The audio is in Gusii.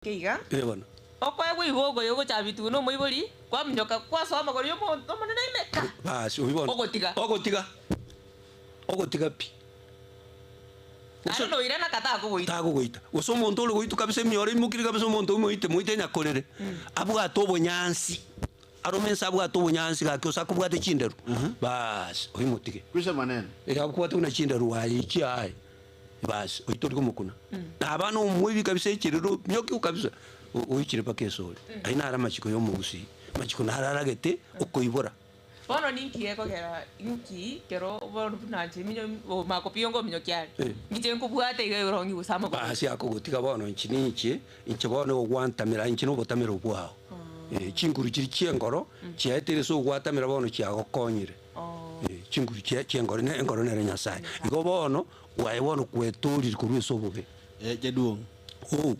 Iga, Eh bono. okoegwa ibogo y'ogochabitiwa nomoibori, kwaminyoka kwasoa amagoro y'omonto omonene ime ka. Basi, oyio bono. Ogotiga. Ogotiga. Ogotiga pi. Naende noirana ka takogoita. Takogoita. Gose omonto ore goitwa kabisa emioro eimokire kabisa omonto omoite, moite nyakorere, abwate obonyansi, arome inse abwate obonyansi gaki gose akobwate chinderu, baas, oyio motige. Kwisha maneno. Eh, akobwate buna chinderu aye echi aye. Basi, oyio tori komokuna. Naba nomoibi kabisa echerero nyokiu kabisa, oichire mpaka esore. Ayio naro amachiko y'omogusii, amachiko naro aragete okoibora. Bono ninki gekogera inki kero bono buna inche minyo makopi yonga ominyokia are, Eh. inche nkobwate iga erongi gose amagoro. Basi akogotiga bono inche ninche, inche bono ogwantamera inche na obotamero bwao. Eh, chinguru chiria chi'engoro, chiaetire ase ogwatamera bono chiagokonyire. Chinguru chia chi'engoro, ne engoro nere Nyasae. Igo bono, gwaye bono kwetoorire korwa ase obobe. Eh, jaduong', Oo.